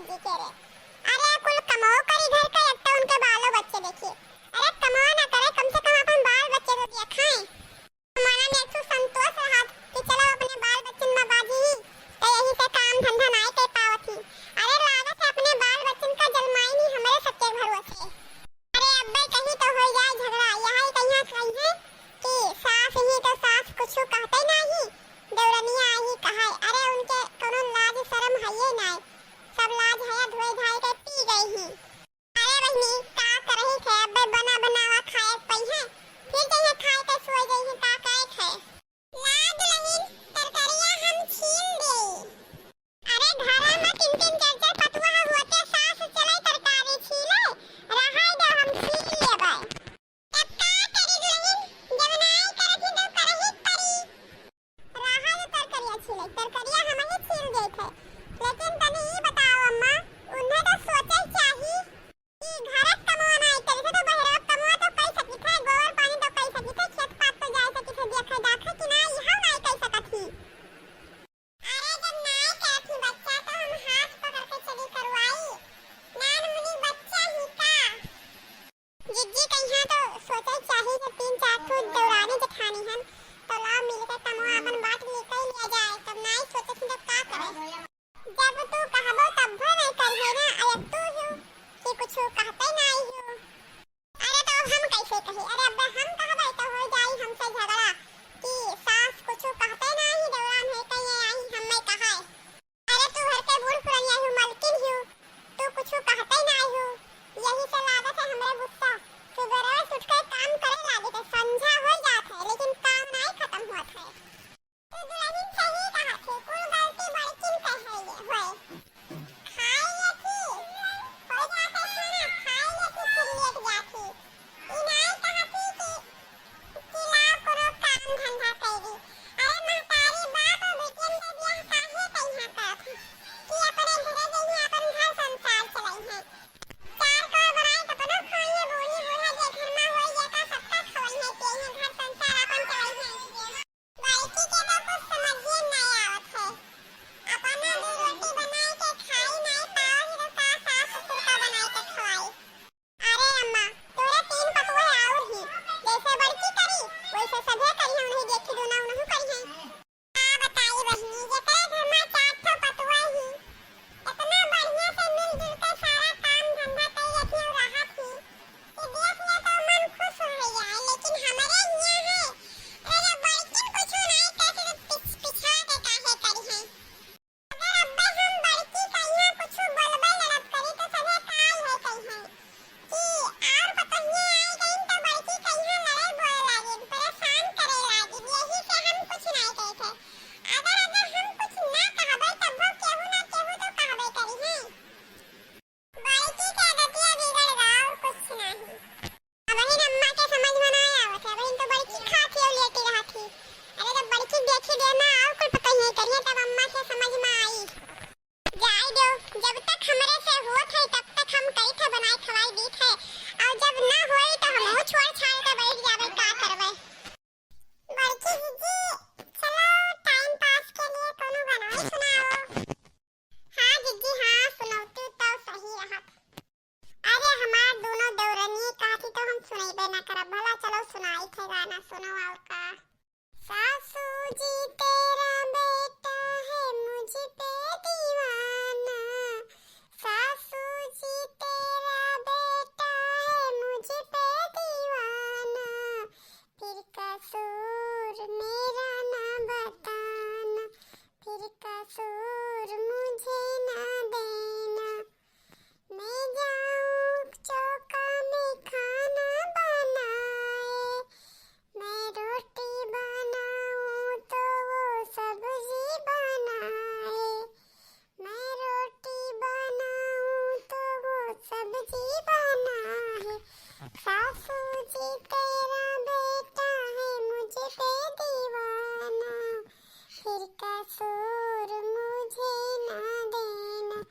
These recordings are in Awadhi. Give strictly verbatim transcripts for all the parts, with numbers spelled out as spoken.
जी के रे। अरे कुल कमो करी घर का, एक तो उनके बालो बच्चे देखी। अरे कमवा ना करे, कम से कम अपन बाल बच्चे तो देखाएं। मना में एक ठो संतोष रहत कि चलो अपने बाल बच्चन में बाजी ही, तो यही से काम धंधा नाई कर पावत ही। अरे लागत है अपने बाल बच्चन का जलमाई नहीं हमरे सबके भरोसे। अरे अब्बे कहीं तो हो जाए झगड़ा, यहाँ ही कहीं कही है कि सास ही तो सास कुछ कहते नहीं, देवरनिया ही कहाए। अरे उनके कोनो लाज शर्म है ये नाई, सब लाज है धोए धाए के पी गई ही। अरे बहिनी, का करही थे, अबे बना बनावा खाए पई है, फिर जइहे खाए के सोए जइहे, का करे थे। ला दुलहिन, तरकारिया हम छील देई। अरे घरा में तीन तीन चार चार पतुआ होते, सास चले तरकारी छीले, रहाई दे हम छील लेबै। तब का करी दुलहिन, जब नाई करत ही तो करही परी। रहा जो तरकरिया छीले, तरकरिया हमही छील देत है। लेकिन तनी ई बताओ अम्मा, उन्हें तो सोचे चाही कि घरक कमवा नाई करी थे तो बहरक कमवा तो कई सकी थे, गोबर पानी तो कई सकी थे, खेत पात तो जाए सकी थे, देखे दाखे कि ना, इहो नाई कई सकत ही। अरे जब नाई करत ही बच्चा तो हम हाथ पकड़ के चली करवाई, नान मुनी बच्चा ही का। जिज्जी कहिया तो सोचे चाही कि तीन चार ठो देवरानी जेठानी हन, तो लाव मिल के कमवा अपन बांट के कई लिया जाए, तब नाई सोचे थी तब का करे। जब तू कहबो तब भी नहीं करिए ना, अब तू हो कि कुछ कहते नाई हो। अरे तो अब हम कैसे कही, अरे अब हम कहबे तो हो जाई हमसे झगड़ा कि सास कुछ कहते नाई, देवरान है कहीं आई हमें कहाए। अरे तू घर के बूढ़ पुरनिया हूँ, मलकिन हूँ, तू कुछ कहते ही नाई हूँ। यही से लागत है हमरे गुस्सा। सुबेरे से उठ के काम करे लागे थे, संझा हो जात है, लेकिन काम नाई खत्म होत है। तू दुलहिन सही कहत है, कुल गलती बड़किन के है ये होए। खाई लेती, हो जात है खाना, खाई लेती, फिर लेट जाती। ई नाई कहती कि कि लाव कोनो काम धंधा करी। अरे महतारी बाप और बेटियन के बियाह काहे कइहाँ करत हैं कि अपने घरे जइहें, अपन घर संसार चलइहें। चार कौर बनाए त अपनो खाइहें, बूढ़ी बूढ़ा जे घर में होई जेका सबका खवइहें पियइहें, घर संसार अपन चलइहें। लड़की के तो कुछ समझिए नाई आवत है। अपना दो रोटी बनाए के खाई नाई पावत ही तो का सास ससुर का बनाए के खवाई। अरे अम्मा, तोरे तीन पतोह आउर ही, जैसे बड़की करी, वैसे सभे करी, उन्हीं देखी दूना उन्हीं करी है। का बताई बहिनी, जेकरे घर में चार ठो पतोह ही, इतना बढ़िया से मिलजुल के सारा काम धंधा कई लेती और रहत ही, कि देख ले तो मन खुश हो जाए, लेकिन हमारे हियाँ है, अरे जब बड़की कुछ नहीं करती तो पिछ-, पिछा के काहे करी है? अगर अब्बे हम बड़की कहिया कुछु बोलबे लड़ब करी तो सभे का इहे कहिहैं कि आउर पतोहिया आई गईन तो बड़की कहिया लड़े बोले लागिन, परेशान करे लागिन, यही से हम कुछ नाई कही थे। अगर, अगर हम कुछ ना कहबे तब वो केहू ना केहू तो कहबे करी है। बड़की के आदतिया बिगड़ गा और कुछ नहीं। अबहिन अम्मा के समझ में ना आवत है, अबहिन तो बड़की खात ही और लेटी रहत ही। अरे जब बड़की देखी दे ना और कुल पतोहिया करिए तब अम्मा के समझ में आई। जाए दो, जब तक हमरे से होत है तब तक हम कई थे बनाए खवाई दीत है, और जब ना होई तो हमहू छोड़ छाड़ के बैठ जाबे, का करबे। बड़की जिज्जी, चलो टाइम पास के लिए कोनो गनवा सुनाओ। हाँ जिज्जी हाँ, सुनौती तो सही रहत। अरे हमार दोनों देवरनिये कहती तो हम सुनैबे ना करब। भला चलो सुनाई थे गाना, सुनो और का। सासू जी तेरा बेटा है मुझ पे दीवाना, सासू जी तेरा बेटा है मुझ पे दीवाना, फिर कसूर मेरा ना बताना, फिर कसूर मुझे ना देना। मैं जाऊं चौका में खाना बनाए, मैं रोटी बनाऊं तो वो सब्जी बनाए, मैं रोटी बनाऊं तो वो सब्जी बनाए। सासू जी तेरा बेटा है मुझ पे दीवाना, फिर कसूर मुझे ना देना,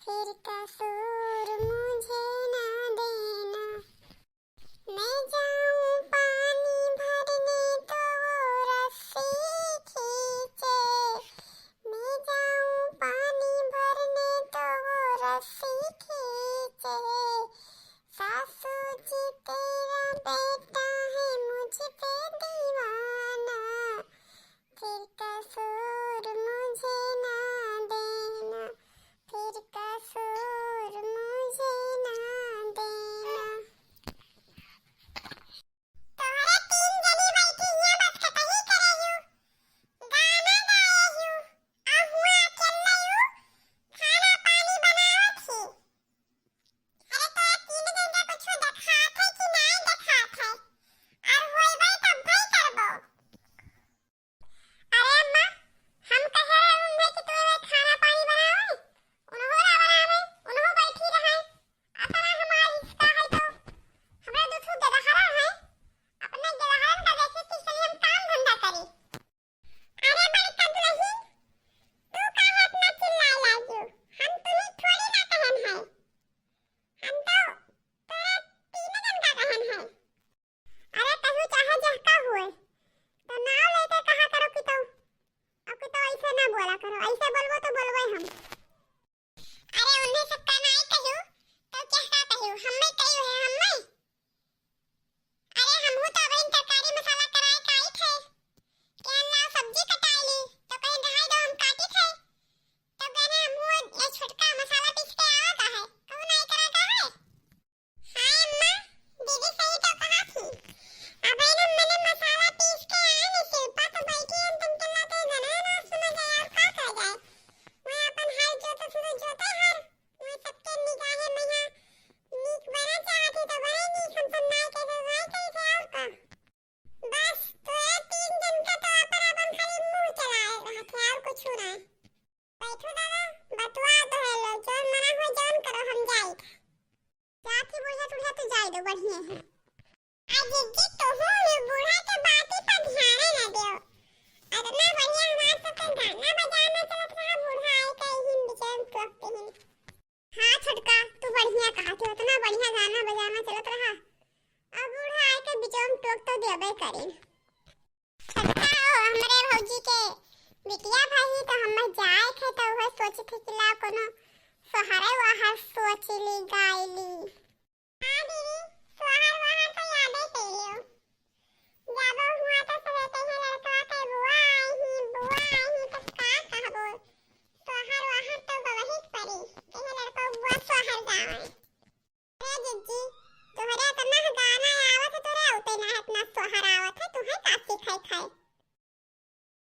फिर कसूर मुझे ना देना। मैं जाऊं पानी भरने तो वो रस्सी खींचे, मैं जाऊं पानी भरने तो वो हंसी खींचे, सासू जी, तेरा बेटा है मुझ पे दीवाना, फिर कसूर मुझे ना देना, फिर कसूर मुझे ना देना। तोहरे तीन जनी बैठी हियां बस कटही करे हू, गाना गाए हू, आ हुआं अकेले हू खाना पानी बनावत ही। अरे तोरा तीन जन का कुछ देखात है कि नाय देखात है? और होइबे तब भाई करबो। अरे अम्मा, हम कहे रहे उनमें कि तू एमे खाना पानी बनावे, उनहो ना बनावे, उनहो बैठी रहे। अपना हमार हिस्सा है तो हमरा दुठू गेदहरा है, अपने गेदहरन का देखे कि चली हम काम धंधा करी। अरे बड़का दुलहिन, तू काहे इतना चिल्लाए लागू? हम तुम्हें थोड़ी ना कहन है, हम तो तोरा तीन जन का कहन है। अरे तहू चाहे जहका हुए, तो नाव लेके कहा करो कि तो, अब कि तो ऐसे ना बोला करो, ऐसे बोलबो तो बोलबे हम। अरे उन्हें सबका नाई कहू, तो क्या का कहू, हम्मे कहू है हम्मे। अरे हमहू तो अबहिन तरकारी मसाला कराए का आई थे, कहन लाओ सब्जी कटाई ली, तो कहीं रहाई दो हम काटी थे, तो कहने हमहू ये छोटका मसाला पीस के आवा का है, कहू नाई करा का है। हाँ अम्मा, दीदी सही तो कहा थी। अब है ना मने मसाला पीस के आए नहीं, शिल्पा तो बैठी है, तुम चला तो गाना ना सुना जाए और का कहा जाए। मैं अपन हाल जोते सुनो जोते हर, मैं सबके निगाहे में यहाँ नीक बना चाहती तो बने नीक, हम सब नाई कैसे नाई कैसे और का। बस तो ये तीन जन का तो अपन अपन खाली मुंह चलाए रहते हैं और कुछ ना। बैठो दादा, बतुआ तो है लो, जौन मना हो जौन करो, हम जाई। जात ही बुढ़िया टुढ़िया तो जाए दो, बढ़िया है। आ जिज्जी, तोहू ये बूढ़ा के बाती पर ध्यान न देओ। इतना बढ़िया हमार सबके गाना बजाना चलत रहा, बूढ़ा आए के हिन बिचारे टोकते हिन। हाँ छोटका, तू बढ़िया कहा थे, इतना बढ़िया गाना बजाना चलत रहा, अब बूढ़ा आए के बिचवा में टोक तो देबे करी। छोटका हो, हमरे भौजी के बिटिया भई, तो हम जाए थे, तो वह सोचे थे कि ला कोनो सोहरे वहार सोच ली, गाय ली। हाँ दीदी, सोहर वहार तो यादे कइलियो। जाबो हुआ तो सवेरे कहे लड़कवा के बुआ आई ही, बुआ आई ही, तब का कहबो? सोहर वहार तो गवही के परी, कहे लड़को बुआ सोहर गावे। अरे जिज्जी, तोहरे इतना गाना आवत है, तोरे आउते ना है, इतना सोहर आवत है, तुहे का सिखाई खाए?